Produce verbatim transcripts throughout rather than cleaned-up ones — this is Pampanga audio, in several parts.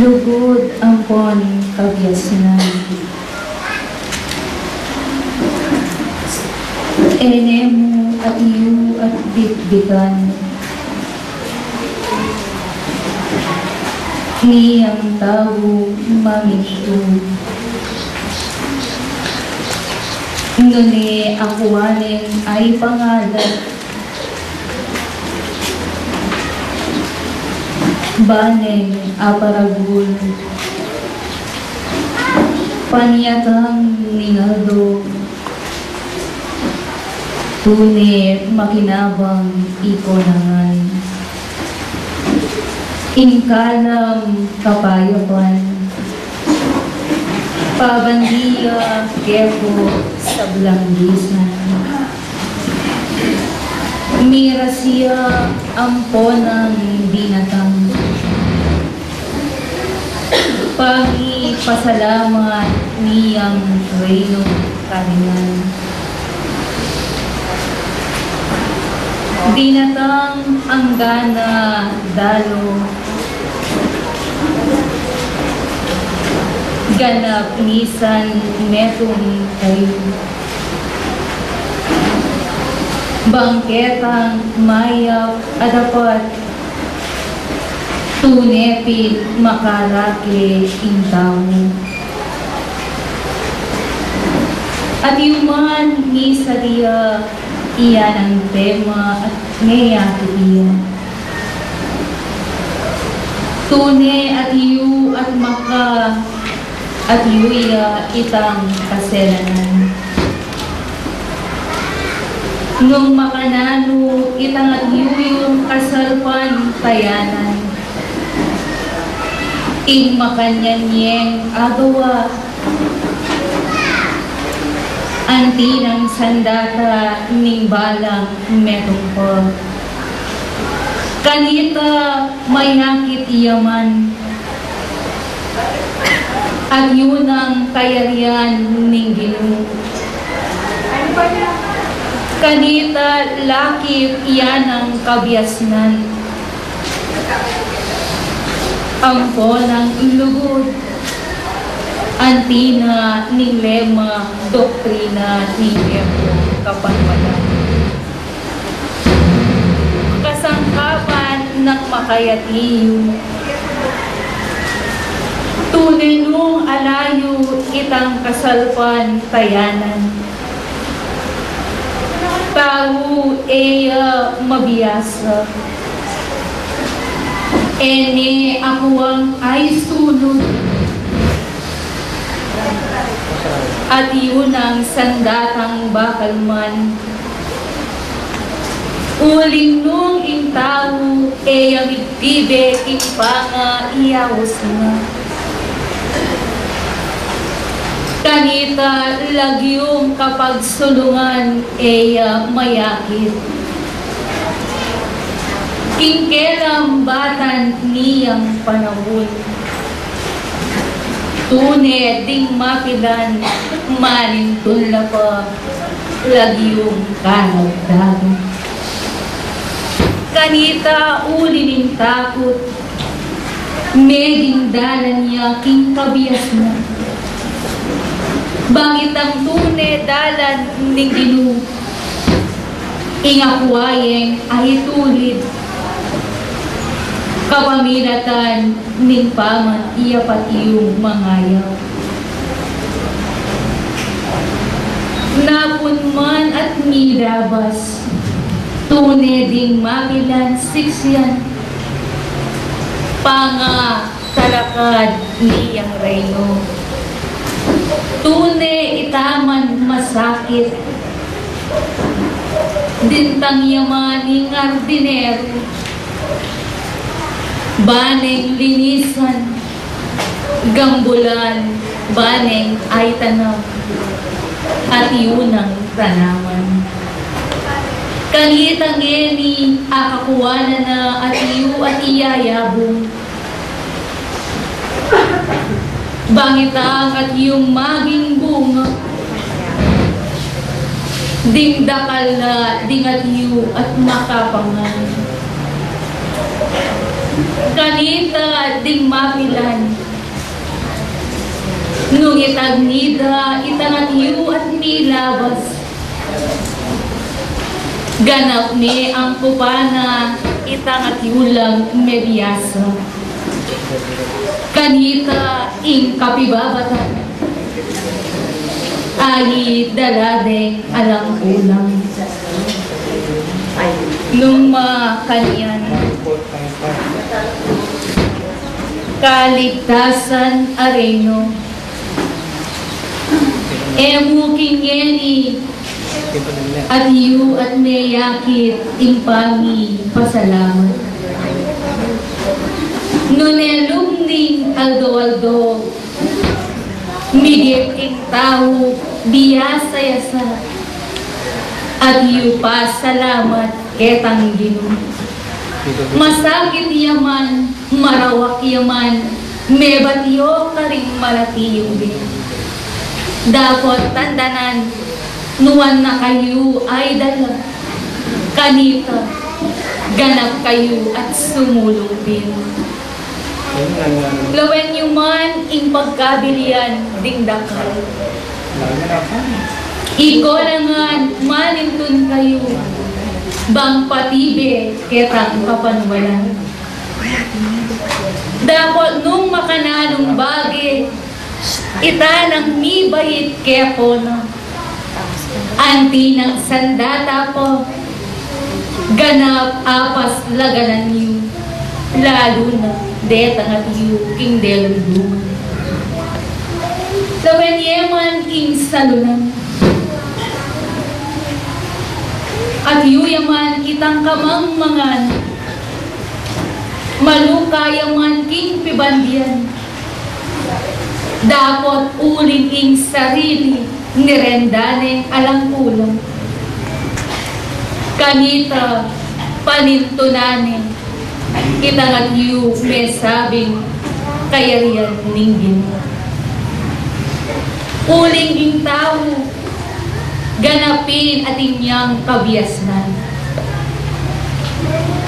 Lugud ampon kabiasnan. E ne mu atiu at bitbitan ning tau mamintu. Nune akua neng pangalat, ba neng aparagul, panyatang ning aldo, tune makinabang i konangan. Ing kalam kapayapan, pabandi ya kepo sablang gisan. Mirasya ampo nang binatang, pangipasalamat ning reynu karingan. Binatang anggana dalu, ganap misan metung kayu. Bangketang mayap a dapat, tune pin makalake ing tau. Atiu man misan dia, iya nang tema at meyakit iya. Tune atiu at maka, atiu ya itang kasalanan. Nung makananu itang atiu yung kasalpantayanan, ing makanyan yeng agawa, anti nang sandata ning balang metung pa. Kanita mayakit iya man, atiu nang kayarian ning Ginu. Kanita lakip iya nang kabiasnan, ampo nang lugud, anti na ning lema, doktrina ning Diablo, kapanwalan. Kasangkapan nang makayatiu, tune nung alayu itang kasalpantayanan. Tau e ya mabiasa, e ne akuang aisunut, atiu nang sandatang bakal man. Uling nung ing tau e ya migbibe king pangayaus na, kanita lagyung kapagsulungan e ya mayakit. King kelambatan niyang panaun, tune ding mapilan, malintun la pa lagyung karagdagan. Kanita uli ning takut, meging dalan ya king kabiasnan. Bang itang tune dalan ning Ginu, ing akua yeng aitulid kapamilatan ning paman iya pat yung mangayap. Napun man at milabas, tune ding mapilan siksian, pangatalakad niyang reynu. Tune ita man masakit, dintang ya man ing ardineru, ba neng linisan, gambulan, ba neng aitanam, atiu nang tanaman. Kanita ngeni akakuanan na atiu at iyayabung. Bang itang atiu maging bunga ding dakal na ding atiu at makapangan. Kanita ding mapilan, nung itagni da itang atyu at milabas, ganap ne angkupan na itang atyu lang mebiasa. Kanita ing kapibabatan, ali dala deng alang kulang. Nung makanyan, kaligtasan a reyno, e mu king ngeni atyu at meyakit ing pamipasalamat. Nune lub ning aldo-aldo, migit ing tau, biyasa ya sa, atyu pasalamat ketang Ginu. Masakit ya man, marawak ya man, mebat yu karing malati yung bie. Dapot tandanan, nuan na kayu ay dala. Kanita, ganap kayu at sumulung pin. Lawen yu man ing pagkabilian ding dakal. Iko na ngan manintun kayu, bang patibe ketang kapanwalan. Dapot nung makananung bage, ita nang mibait kekona. Anti nang sandata pa, ganap apaslaganan yu, lalu na detang atyu king delong luma. Lawen ye man ing salunan, atyu ya man itang kamangmangan, maluka ya man king pibandian. Dapot uling ing sarili, nirenda neng alang kulang. Kanita, panintunan ne, itang atyu mesabing kayarian ning Ginu. Uling ing tau, ganap pin atin yang kabiasnan.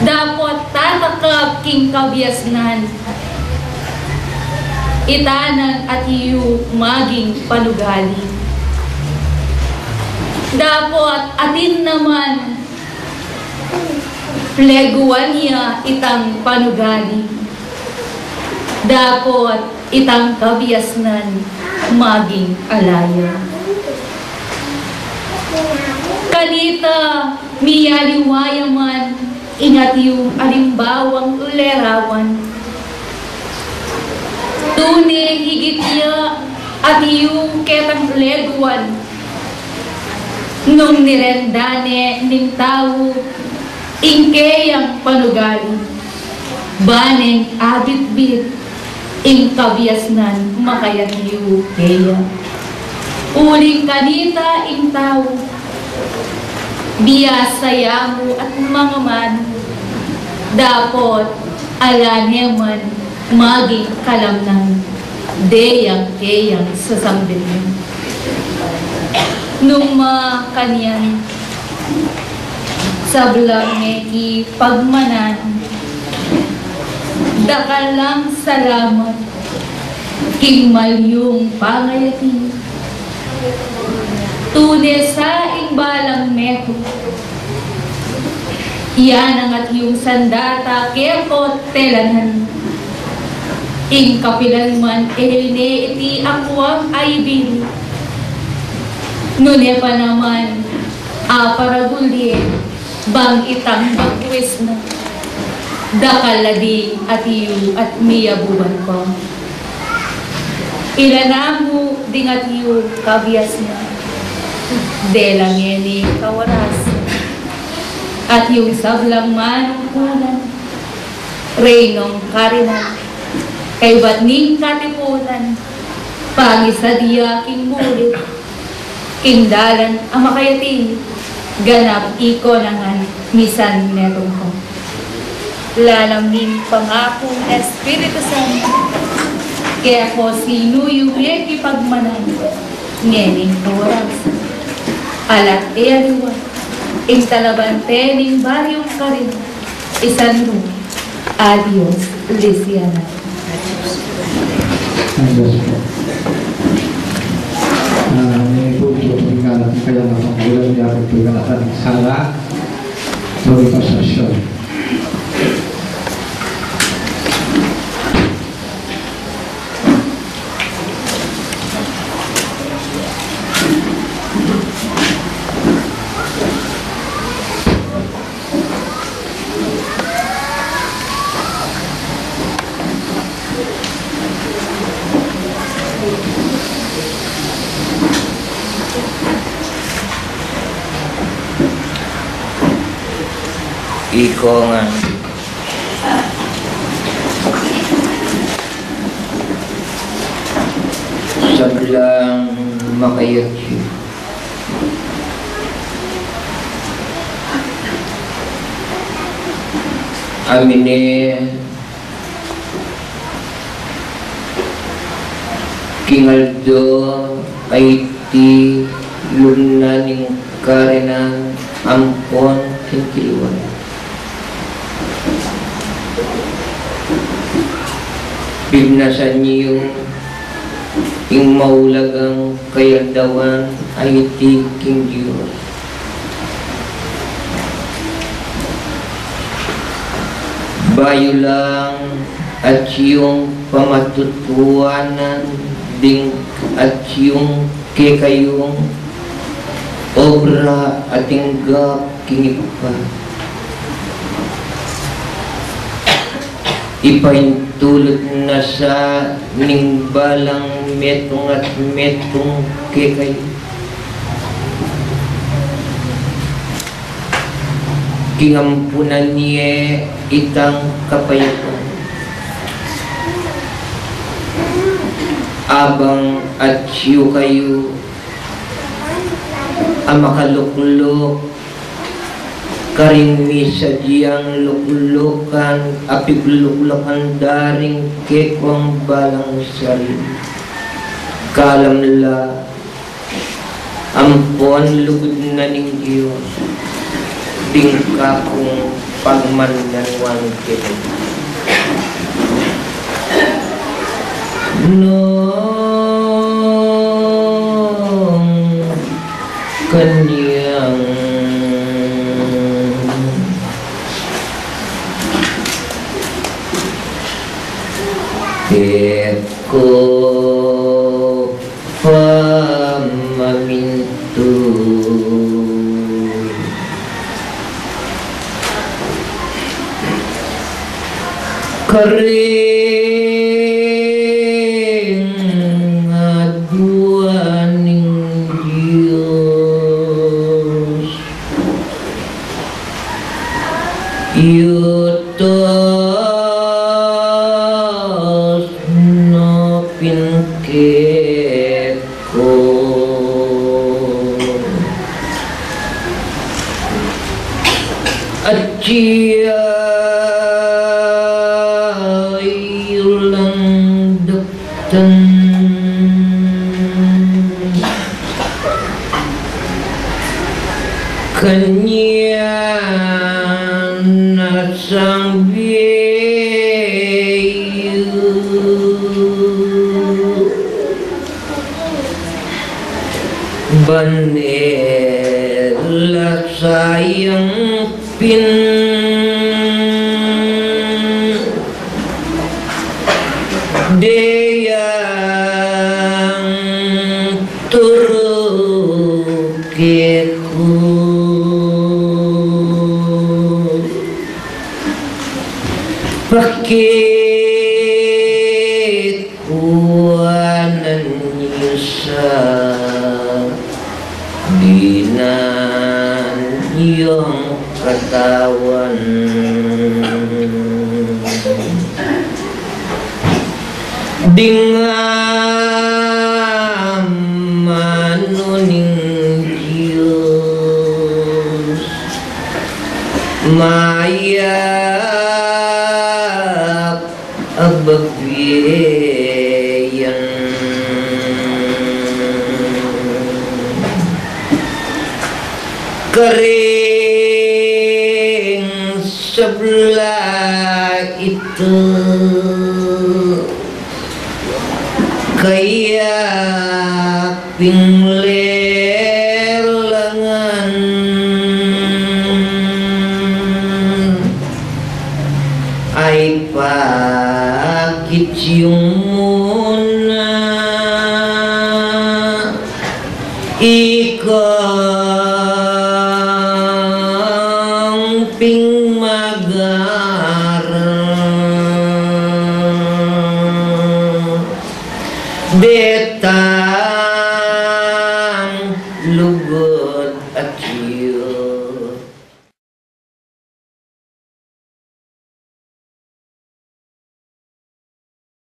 Dapot tatakap king kabiasnan, ita nang atyu maging panugali. Dapot atin naman, pleguan ya itang panugali. Dapot itang kabiasnan maging ala ya. Kanita, miyaliwa ya man ing atin yung alimbawang lerawan. Tune higit ya atin yung ketang leguan, nung nirenda ne ning tau ing keyang panugali, ba neng abitbit ing kabiasnan makayatyu keya. Uling kanita ing tau, biyasa ya mu at mangamanu, dapot ala ne man maging kalamnan deng keyang sasambitan. Nung makanyan, sablang mekipagmanan, dakal lang salamat king malyung pangayati. Tune sa ing balang metung, ya nang atin yung sandata kekot telanan. Ing kapilan man e ne iti akuang aibili. Nune pa naman, aparagul ye bang itang bagwis na, dakal la ding atin yung at miyabuban pa. Ila na mu ding atin yung kabiasnan, dela ngeni kawaras, at yung sablang manungkulan, reynong karinan, kaybat ning katipunan, pangisadya king mulit, king dalan a makayati, ganap iko na ngan misan metung ko. Lalam ning pangaku Espiritu Santo, kaya ko sinu yung mekipagmanan ngening oras. Alat e aliwa, ing talabante ning baryung Karin, isan ru Adios, Luciana. Adios po. Ah, ini po, ito po yung ating kaya na pangkulan niya, pagpaganakan ng sala, pagpasasyon. Iko nga. Sablang makayagyu. Amine king aldo a iti, lub na ning karenan ampon king kiliwan, pibnasan yu ing maulagang kayaldawan a iti king Dios. Bayu lang atyung pamatutuanan ding atyung kekayung obra a tinggap king Ibpa. Ipaintulut na sa ning balang metung at metung kekayu. Kinampunan ye itang kapayapan. Abang atyu kayu a makalukluk karing misadyang luklukan a pigluklukan da ring kekuang balang sarili, kalam la ampon lugud na ning Dios ding kakung pagmandanuan keta. Nung kanyang peko pamamintu. Karing aduan ning Dios, yutos no pin keko. Atya yu lang daptan kanya na sang bie yu. Ban e la sayang pin de yang turu keku. Pake kuanan yu sa dinan yung katawan. Ding amanu ning Dios, mayap a bibie yan. Karing sabla Kaya pinglelangan ay pakit yu mu na ikang ping magara deta